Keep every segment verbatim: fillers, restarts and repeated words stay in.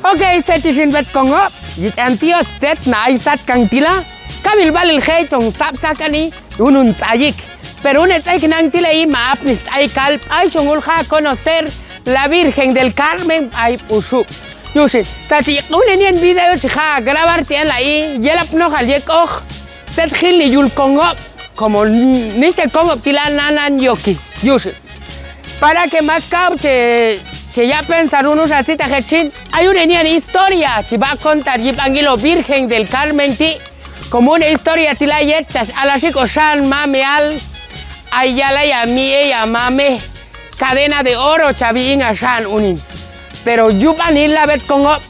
Oke, seti sin bet kongop, yichan tios det na aisat kang tila, kabil balil hei cong sapsa kani, unun tsayik. Pero une tsayik nang tila i maaf ni tsayik kal, ai cong ulha conocer la Virgen del Carmen, ai pusu. Yusin, tachi une nian video chi ha grabar tian la i, yelap no hal yek oh, set hil ni yul kongop, como niste kongop tila nanan yoki. Yusin. Para que más kau che, che ya pensar uno sa si ta hechin. Ay une nian historia, chi ba contar yip angilo Virgen del Carmen ti. Como une historia tila yet chas alasiko san mame al. Ay ya la ya mi e ya mame. Cadena de oro chabi inga san unin. Pero yupan ila bet kongop.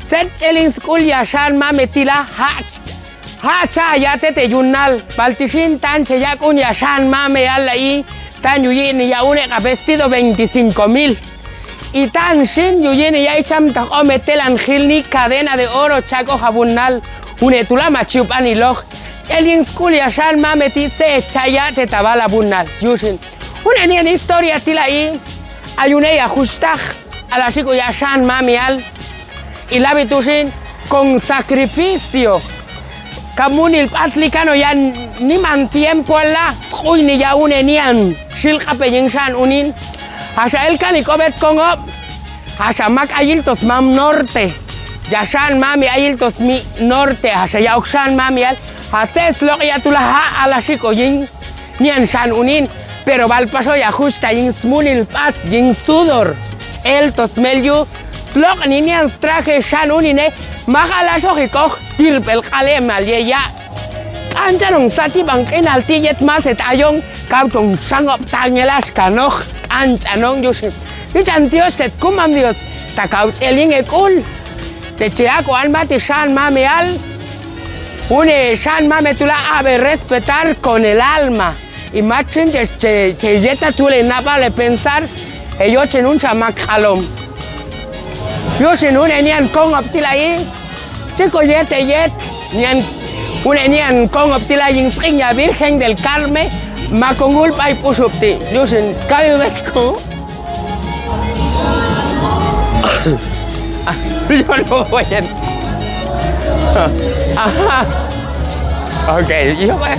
Set chelin skul ya san mame tila hach. Ha cha ya tete yunal, balti sin tan che ya kun ya san mame al la i, tan yu yi ni ya une ka vestido veinticinco mil. I tan sin yu yi ni ya i cham tak ome telan hil ni cadena de oro chako ha bunal, une tula ma chiup ani loh. Chelin skul ya san mame ti se cha ya teta bala bunal, yu sin. Une nian historia tila i, ay une ya hustah. Alasiko ya san mame al. Ilabi tu sin, con sacrificio. Kamunil patli kano ya niman tiempo ala, kui ni ya une nian. Sil kape yin san unin. Hasa el kani kobet kongop. Hasa mak ayil tos mam norte. Ya san mame ayil tos mi norte. Hasa ya ok san mame al. Hasa slok ya tula ha alasiko yin. Nian san unin, pero balpaso ya husta yin smunil pat yin sudor. Ch'el to smel yu, slok ni nian strahe san unin e, mahala sohi koh, tirpel kale mal ye ya. Kancha nong sati bang kenal ti yet maset ayong, kau tong sangop tangelas kanoh, kancha nong yus. Ni chan Dios tet kumam Dios, ta kau ch'el yin e kul. Cece ako an mati san mame al. Une san mame tula abe respetar con el alma. I machin che, che, che yeta tule napa le pensar, e yo chen un chamak alom. Yo chen une nian kongop tila i, chiko yet e yet, nian une nian kongop tila yin sring ya Virgen del Carmen, ma kongul pai pusup ti. Yo chen kabe bet ko. Yo no voy a. Aha. Oke, iyo, Pak.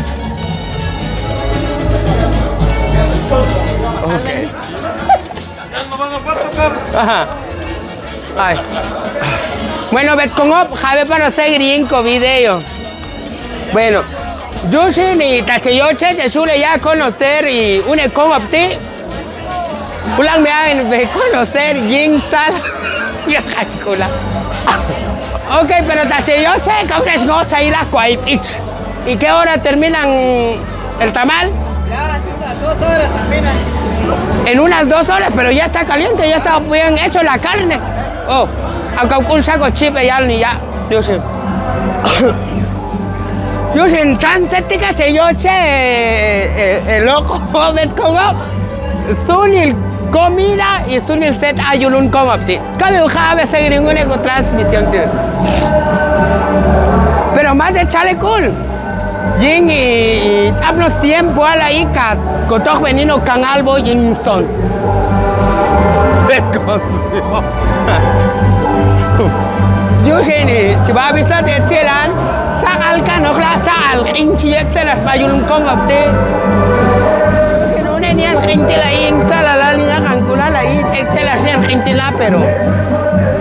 Oke. Aha. Ay. Bueno, bet kongop, habe para seguir yin ko video. Bueno, yo si ni tache yo che, che sule ya conocer i une kongop ti. Ulang me ain be conocer yin sal. Ya calcula. Ok, pero tache yo che, kau tes ngocha ila kuai pich. ¿Y qué hora terminan el tamal? Ya, en unas dos horas terminan. En unas dos horas, pero ya está caliente, ya está bien hecho la carne. Oh, acá un saco chip y al ni ya. Yo sé. Yo sé, entonces, tika che yo che, eh, eh, loco, joven, como, sunil comida y sunil set ayulun como ti. Kami uja a veces ninguna transmisión, tío. Pero más de chale cool. Yin i, i ch'apnos tiempo ala ika, kotok benino kangal bo yin son. Let's go. Yo sini, chiba bisa de cielan, sakal kan okla, sakal kin chiek selas bayul kong abde. Yo sini, une nian kin tila yin, salala lina kan kulala i, chek selas nian kin tila, pero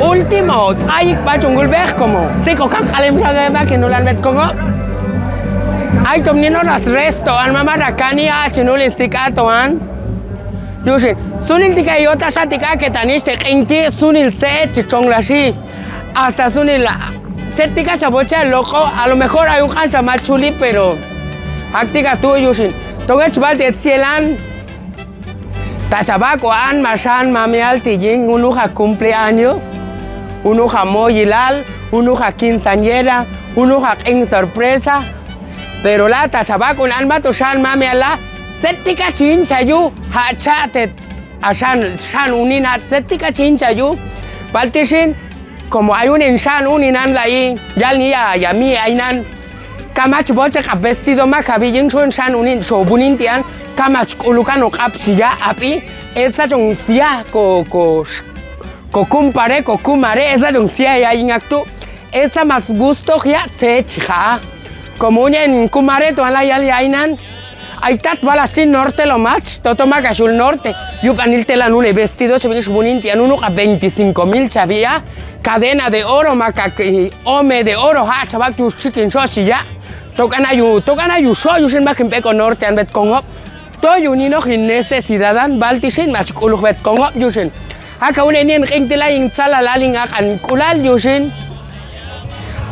último, ay, bachunggul beh, como, siko kan kalem saga ba kinulan bet kongo. Ay, tom nino las resto, an mama rakani, a, chinulin sik atoan. Yo sini, sunil tika yota sa tika ke tanis te kinti, sunil se, chichong lasi. Hasta sunil la, se tika chabocha loco, a lo mejor hay un kancha más chuli, pero, ak tika tu, yo sini. Toge chibal de cielan, Tachabako an masan mamial ti yin, uno ja cumpleaños, uno ja moyilal, uno ja quinceañera, uno ja kin sorpresa. Pero la tachabako an mato san mamial la, se tika chin chayu, ja chate, a san, san unina, se tika chin chayu, balti sin, Como ay unen san unin an lai, yal ni ya, ya mi ay nan. Kamach boche kap vestido ma kabi yin son san unin, so bunin tian. Kamach kulukan o kap sia api. Etsa chong sia ko, ko, Ko kumpadre, ko kumadre, esa dong sia ya ingak tu. Esa mas gusto ya se chiha. Komo unien kumadre tu ala yal ya inan. Aitat balas di norte lo mach, toto maka sul norte. Yu panil telan une vestido, chabin subunin tian unu ka veinticinco mil chabia. Cadena de oro maka ki ome de oro ha chabak tu chikin so si ya. Tokan ayu, tokan ayu so yusin makin peko norte an bet kongop. To yu nino hin necesidadan balti sin mas kuluk bet kongop yusin. Aka une nien king tila ing sala laling akan kulal yusin.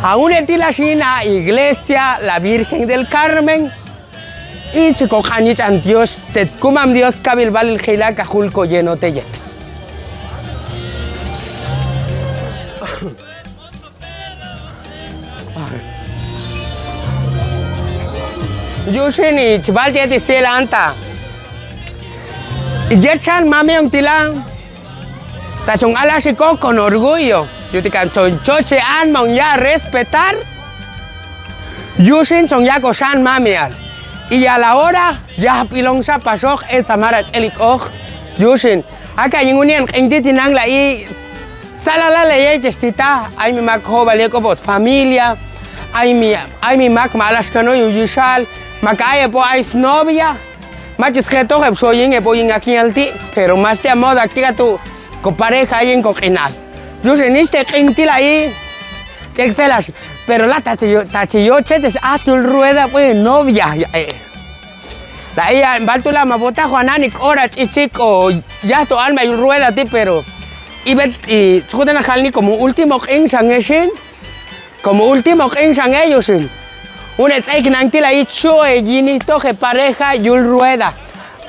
A une tila sina iglesia la Virgen del Carmen. Ichi ko kani chan Dios tet kumam Dios kabil balil khila ka hul ko yeno teyet. Yusin i chibal tiyeti sila anta. Yet chan mami ong tila. Ta chong ala si ko con orgullo. Yuti kan chon choche an mong ya respetar. Yusin chong ya ko san mami al. I a la hora ya pilong sa pasok e samara chelik oh. Yusin. Aka yin unien king titi nang la i. Sala la le ye chestita, ai mi mak ho bali ko bos familia, ai mi, ai mi mak malas kano yu yisal, mak ai po ai novia, machis geto heb so yin e po yin aki alti, pero mas tia moda tika tu, ko pareja yin ko kinal. Yusin iste king tila i, chek telas, pero la tachi yo, tachi yo cheches atul rueda pues novia ya eh. La iya, baltu la mabota Juan ani kora chichik o ya to alma rueda ti pero. Ibet i sukutan akal ni como último king sang esin. Como último king sang ellos sin. Un etsaik nang tila i chue yini toje pareja yul rueda.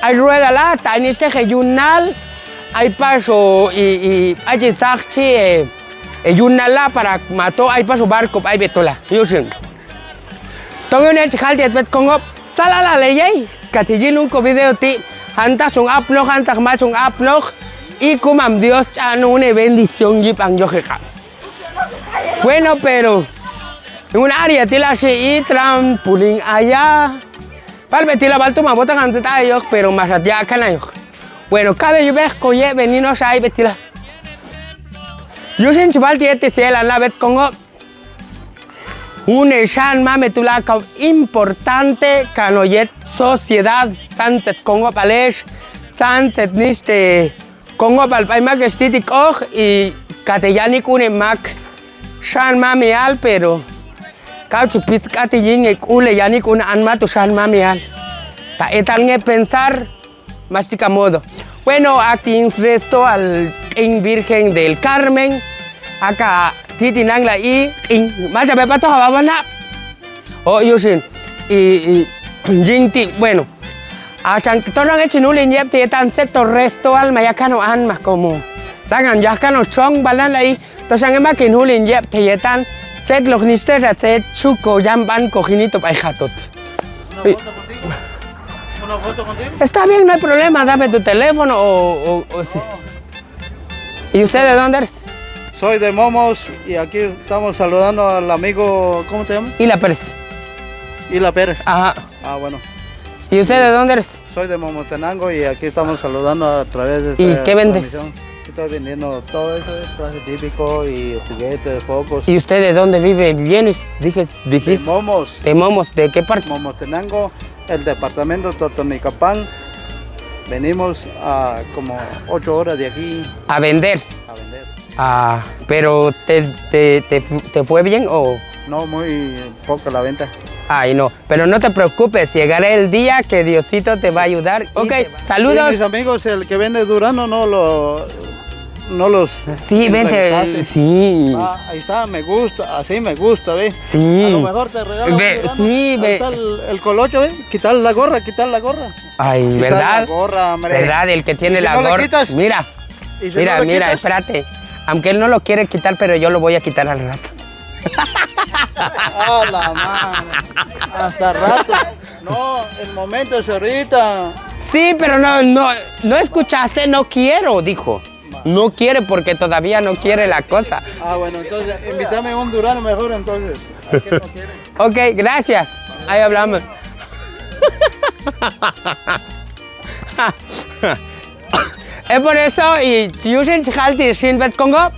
Ai rueda la, ta ni este je yunal. Ai paso i, i, ai chisakchi e, e yunal la para mato ai paso barco ai betola. Yusin. Tongo ne chihal diet bet kongop. Salala leyei. Kati yinun ko video ti. Hantak sung apnok, hantak ma sung apnok. Iku mam Dios chanu ne bendición yipang yoheka. Bueno, pero un área tila si i trampolín aya. Pal betila bal tu mabota kan teta ayok, pero masat ya kan ayok. Bueno, kabe yubeh koye benino sai betila. Yusin chibal tiet ti sielan la bet kongop. Une san mame tulakau importante kano yet sociedad sanset kongo pales sanset niste kongo pal pai mak estiti koh i kate yanik une mak san mame al pero kau chipit kate yinge kule yanik une anma tu san mame al ta etal nge pensar Mastika modo. Bueno, akti ins resto al in Virgen del Carmen. Aka titi nang la i in macha bepa to hawa wana. O yusin i, i jinti bueno. Asang torang e chinulin yep tietan seto resto al mayakano an mas komo. Tangan yakano chong balan la i Tosang ema kin hulin yep teyetan set lok niste sa set chuko yamban ko hinito pai hatot. Una foto contigo? Una foto contigo? Está bien, no hay problema, dame tu teléfono o, o, o sí. ¿Y usted de dónde eres? Soy de Momos y aquí estamos saludando al amigo, ¿cómo te llamas? Ila Pérez. Ila Pérez. Ajá. Ah, bueno. ¿Y usted de dónde eres? Soy de Momotenango y aquí estamos saludando a través de esta transmisión. ¿Y qué vendes? Estoy vendiendo todo eso, eh, traje típico y juguetes, focos. ¿Y usted de dónde vive? ¿Vienes? Dije, dijiste. De Momos. ¿De Momos? ¿De qué parte? Momotenango, el departamento Totonicapán. Venimos a como ocho horas de aquí. ¿A vender? A vender. Ah, pero ¿te, te, te, te fue bien o? No, muy poca la venta. Ay, no. Pero no te preocupes, llegará el día que Diosito te va a ayudar. Ok, saludos. Y mis amigos, el que vende durazno, no lo, no los entrevistaste. Sí, vente, sí. Ah, ahí está, me gusta, así me gusta, ¿ve? Sí. A lo mejor te regalo un durazno. Ve, sí, ve. Ahí está el, el colocho, ¿ve? Quitar la gorra, quitar la gorra. Ay, ¿verdad? Quitar la gorra, hombre. ¿Verdad? El que tiene la gorra. Y si no le quitas, mira, y si no le quitas. Mira, mira, espérate. Aunque él no lo quiere quitar, pero yo lo voy a quitar al rato. A la madre. Hasta rato. No, el momento es ahorita. Sí, pero no, no, no escuchaste, no quiero, dijo. No quiere porque todavía no quiere la cosa. Ah, bueno, entonces invítame un durazno mejor entonces. ¿A qué no quiere? Ok, gracias. Ahí hablamos. Es por eso, y chi yuxin chi jal ti xin Betkongo,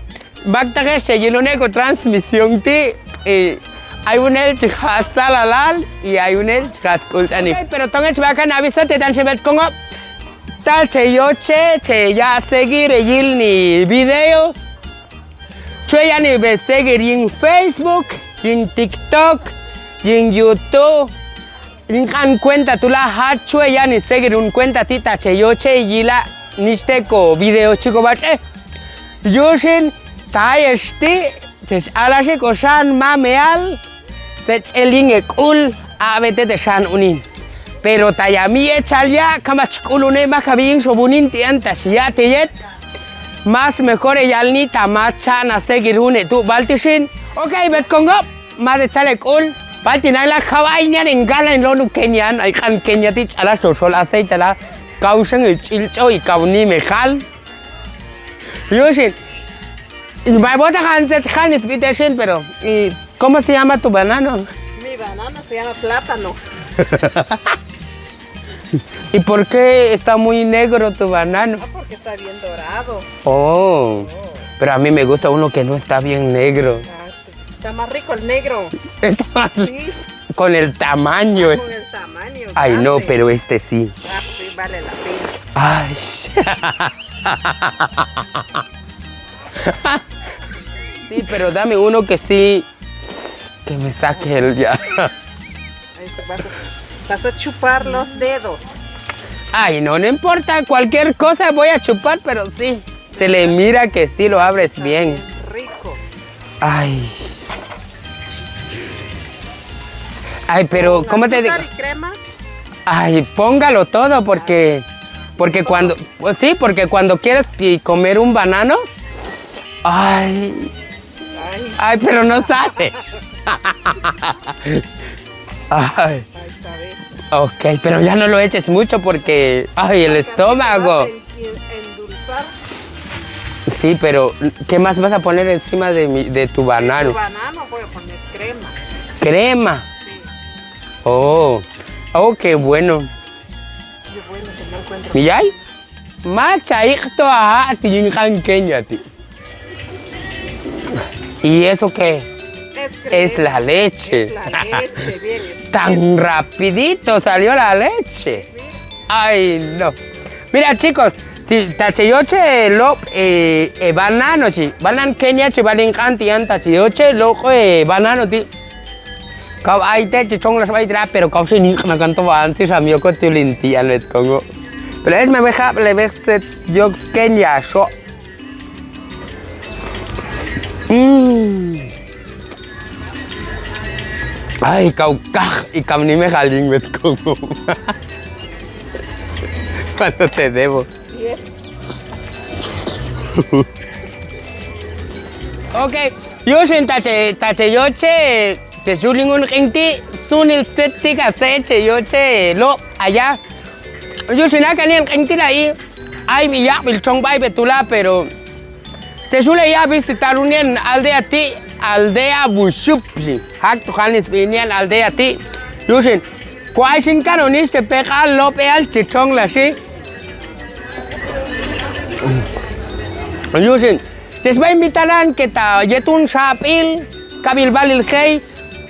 maktaq ex che yilune ko transmisión ti, y ay unel chi ja' salalal, y ay unel chi ja' sk'ul ch'ani. Ok, pero tone chi bal kan aviso te tan xin Betkongo, tal che yoche, che ya' seguir e yil ni video. Chue' ya' ni be seguir yin Facebook, yin TikTok, yin YouTube. Yin kan cuenta tu la ha' chue' ya' ni seguir un cuenta ti ta che yoche yila' nixte ko video chiko bach'e. Yuxin ta ayex ti' che x'alaxi ko xan mameal. Sech'el yin e k'ul, a' bete te xan unin. Pero ta ya' mi yechal ya', kama chk'ul une' ma kabi yin xobun in ti' an ta xi ya' te yet. Más mejor e yalni ta ma cha'na seguir une' tu' bal ti xin. Ok, Betkongo, ma te chale k'ul. Bal ti nai la kaw ay nian en gala en lonu Kenia, ay kan Kenia ti' ch'alax to xol aceite la. Kaw xen e ch'ilch'o y kaw ni me jal. Yuxin. Y ma bota kan se te jal ni sbite xin, pero, y ¿Cómo se llama tu banano? Mi banano se llama plátano. ¿Y por qué está muy negro tu banano? Ah, porque está bien dorado. Oh, pero a mí me gusta uno que no está bien negro. Ah, sí. Está más rico el negro. Está más Sí. Con el tamaño. Ah, con el tamaño, Ay, no, grande. Pero este sí. Ah, sí, vale la pena. Ay. Sí, pero dame uno que sí, que me saque el ya. Ahí se vas a, vas a chupar los dedos. Ay, no, no importa, cualquier cosa voy a chupar, pero sí, se le mira que sí lo abres bien. Está bien rico. Ay. Ay, pero, ¿cómo te digo? Azúcar y crema. Ay, póngalo todo porque, porque cuando, pues sí, porque cuando quieres y comer un banano, ay, Ay. Ay, pero no sabe. Ay. Ay, sabe. Ok, pero ya no lo eches mucho porque, ay, el estómago. Porque así lo vas a en-, endulzar. Sí, pero ¿qué más vas a poner encima de mi, de tu banano? De tu banano voy a poner crema. ¿Crema? Sí. Oh, oh, qué bueno. Qué bueno que no encuentro. ¿Y ay? Macha, hijo, a ti, yin kan Kenia ti. ¿Y eso qué? Es la leche. Es la leche, bien, es Tan rapidito salió la leche. Ay, no. Mira, chicos, si ta che yoche lob, eh, eh, banano, chi. Banan Kenia, chi, balin kan tian, ta che yoche lob, eh, banano, ti. Kau ay te, chi chong las bay tra, pero kau si ni na kan to ban, si sam yo ko tu lintian let kongo. Pero es me deja, le ves set yoks Kenia, so. Mm. Ay, kau kah, ikam ni me haling bet komo. Cuánto te debo. Yes. Ok, yuxin ta che, ta che yoche, te suling un q'inti, sunil set tika se che yoche, lo, allá. Yuxin aka nian q'inti la i, ay, mi yak bil chong bay betula, pero Te suele ir a visitar un nian aldea ti, aldea Bushupli. Hak tu janis bi nian aldea ti. Yuxin. Kuai sin kano nis te pekal lop eal chichong la si. Yuxin. Te sba invitaran ke ta yetun sapil, kabil balil jei.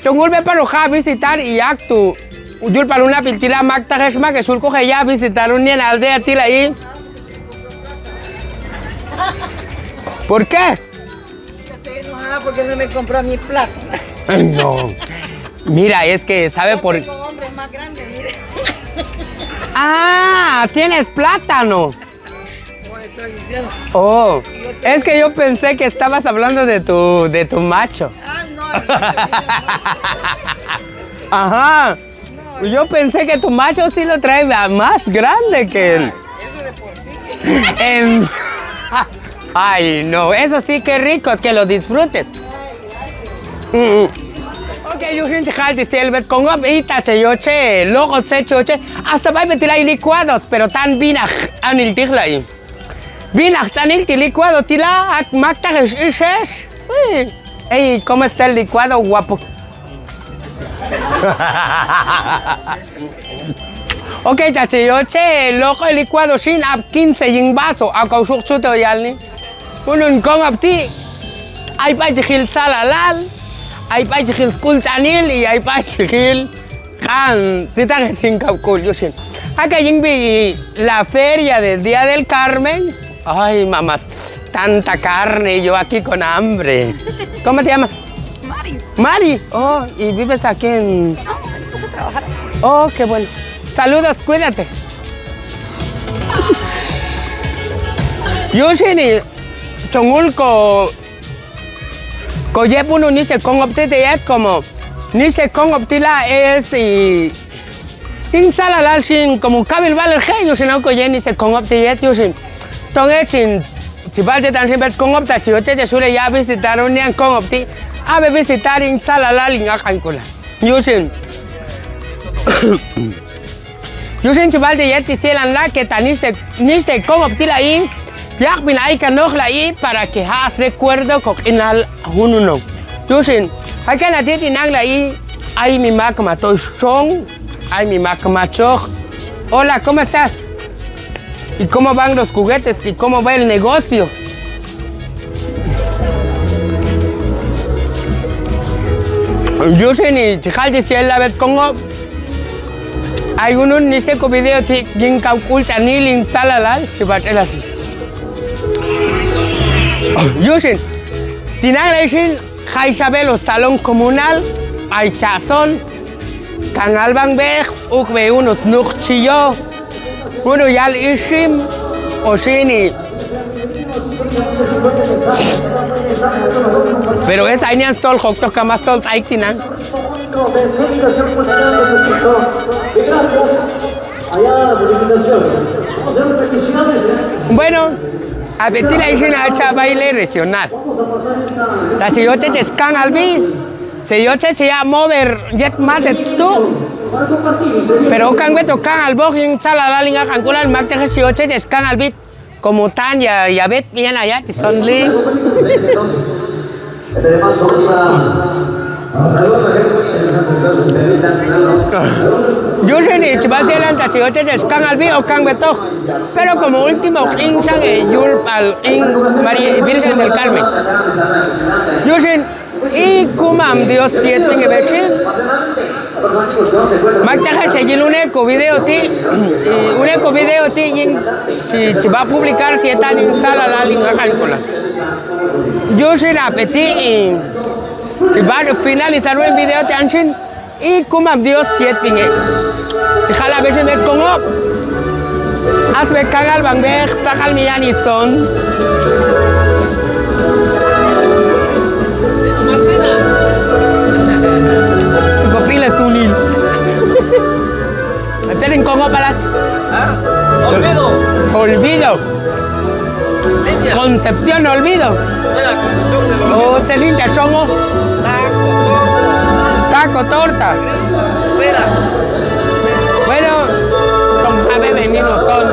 Chongul be paro ja visitar i yak tu. Yul paluna pil tila mak ta jesma ke sulko je ya visitar un nian aldea tila i. ¿Por qué? Estoy enojada porque no me compró mi plátano. Ay, no. Mira, es que, ¿sabe por? Yo tengo hombres más grandes, mira. Ah, tienes plátano. Como estoy diciendo. Oh, es que yo pensé que estabas hablando de tu, de tu macho. Ah, no, no, no, no. Ajá. Yo pensé que tu macho sí lo trae más grande que él. Eso de por sí. En-, ay, no, eso sí, qué rico, que lo disfrutes. Mm, mm. Ok, yuxin chi jal ti si el bet kongo, ita che yoche, loq'ot se che yoche, hasta bay bet tila i licuados, pero tan binaj ch'anil tijla i. Binaj ch'anil ti licuado tila, ak mak ta jes ises. Uy. Ey, ¿cómo está el licuado, guapo? Oke, tachi yoche, loco el licuado shin, ap quince yin vaso, aka usuk chute oyalni. Unun kongop ti, ai pachi gil salalal, ai pachi gil skul chanil, y ai pachi gil kan, tita ke tingkap kul, yusin. Aka yin vi la feria de Día del Carmen. Ay, mamás, tanta carne, yo aquí con hambre. ¿Cómo te llamas? Mari. Mari. Oh, y vives aquí en... No, aquí paso a trabajar. Oh, qué bueno. Saludos, cuídate. Yusin i, chongul ko, ko yep unu nise kongop ti te yet como nise kongop ti la es i, in salalal shin como kabil valel ge, yusin, au ko yeni se kongop ti yet, yusin. Tonge chin, chi val te tan shin vet kongop ta chi yoche che sule ya visitar un nian kongop ti, a ve visitar in salalal in akan kula. Yusin. Yusin chi val te yet ti sielan la ke ta nise, nise kongop ti la i, yak bin ai kanoj la i, para que hagas recuerdo ko kinal ununo. Yusin, ai kana ti ti nang la i, ai mi mak ma to shong, ai mi mak ma choj. Hola, ¿cómo estás? ¿Y cómo van los juguetes? ¿Y cómo va el negocio? Yusin i, chi jal chi siel la vet kongop. Ai unun nise ko video ti yin kau kul chanil in salalal, chi vat el asi. Yusin, ti nang la i shin, Jai Isabelo, salón comunal, ai chazón, kangal bang bej, uk be unos nuk chiyo, uno yal ishim, o shini. Pero es ainian stol jok tok kamas tol taik tinan. Bueno, a ver, ti la isin acha baile regional. Ta chi yoche che skangal bi, chi yoche che ya mover yet maset tu. Pero kang beto kangal boj yin salalal in akan kulan mak te chi yoche che skangal bi. Como tan ya, ya vet bien allá, ti son li. Yo sé ni, chi val sielan ta chi yoche che skangal bi o kang beto. Pero como último, kin sang, eh, yul pal, kin María Virgen del Carmen. Yo sé, i kumam Dios siet pinge beshi. Mak taha che yin une ko video ti, i une ko video ti yin chi, chi va publicar sietan in salalal in akan kulan. Yo sé na peti, i chi va finalizar un video ti anshin. I kumam Dios siet pinge. Chi jala beshi met kongop. As be kangal bang bej, sakal mi yani son. Cukup pila sunil. Ate den kongop palas. Hah? Olvido. Olvido. Concepción Olvido. Oh, te linda chongo. Taco, torta. Bueno, son a ver, venimos con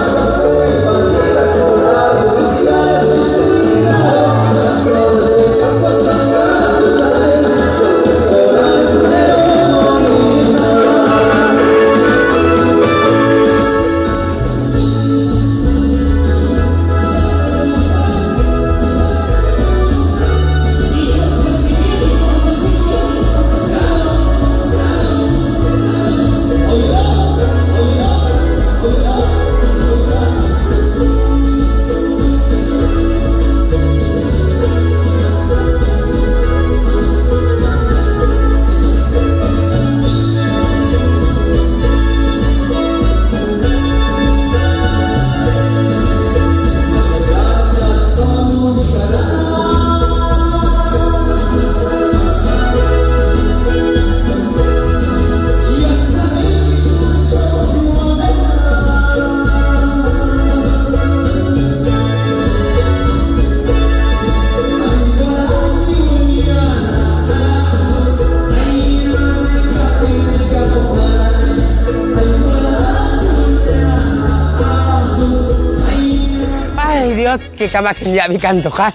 Ay, Dios, ke kama kin ya bikan tuh, kan.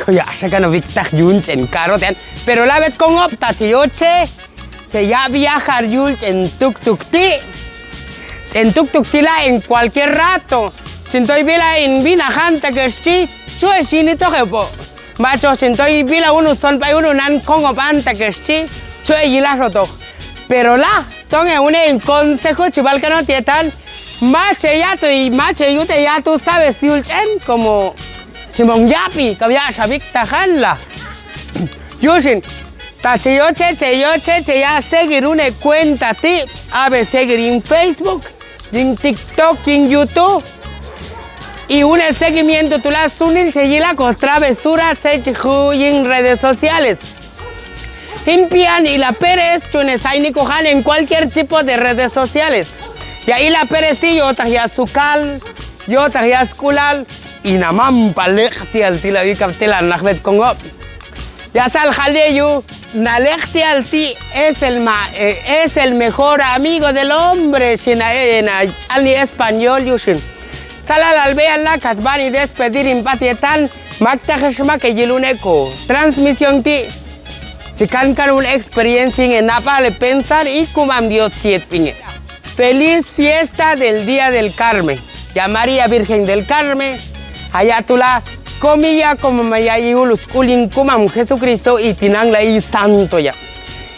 Koya asa kan obiktak yun cen karo ten. Pero la bet kongop ta chi yoche. Che ya viajar yul chen tuk tuk ti. En tuk-tuk ti la en cualquier rato. Chin toi bila in binahan takesci, chue sini toke po. Macho chin toi bila unu son pai unu nan kongo pan takesci, chue yila soto. Pero la, tonge une en consejo chibalkano tietan, mache yatu, mache yute yatu, sabes yulchen, como Simón Yapi, kabia sabik tahan la. Yusin, ta che yo che, che yo che, che ya seguir une cuenta ti, abe seguir in Facebook, in TikTok, in YouTube. I une seguimiento tu la sunil che yila ko travesura se chihu in redes sociales. Himpian Ila Pérez, chune saini kuhan en cualquier tipo de redes sociales. Ya Ila Pérez ti yo tah ya sukal, yo tah ya skulal, i namam palek tial tila wikap tila nahbet kongo. Ya sal hal de yu, nalek tial ti es el ma-, eh, es el mejor amigo del hombre, sina, eh, na, chal ni español yusin. Sal alal bean la kat bani despedir in patietan, mak tahes mak ke yilune ko. Transmisión ti. Chikan kan un experiencia en apa le pensar i kumam Dios siet pinge. Feliz fiesta del Día del Carmen. Ya María Virgen del Carmen. Haya tu la komi ya komo maya i ulus kulin kumam Jesucristo i tinang la i santo ya.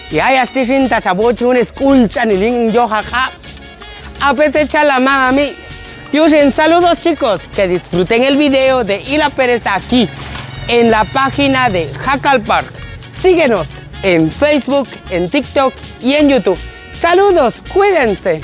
Ya ya sti sin ta sabochi un es kulchan i ling yo ha ha. Apete chala mami. Yusin, saludos chicos, que disfruten el video de Ila Pérez aquí, en la página de Jackal Park. Síguenos en Facebook, en TikTok y en YouTube. Saludos, cuídense.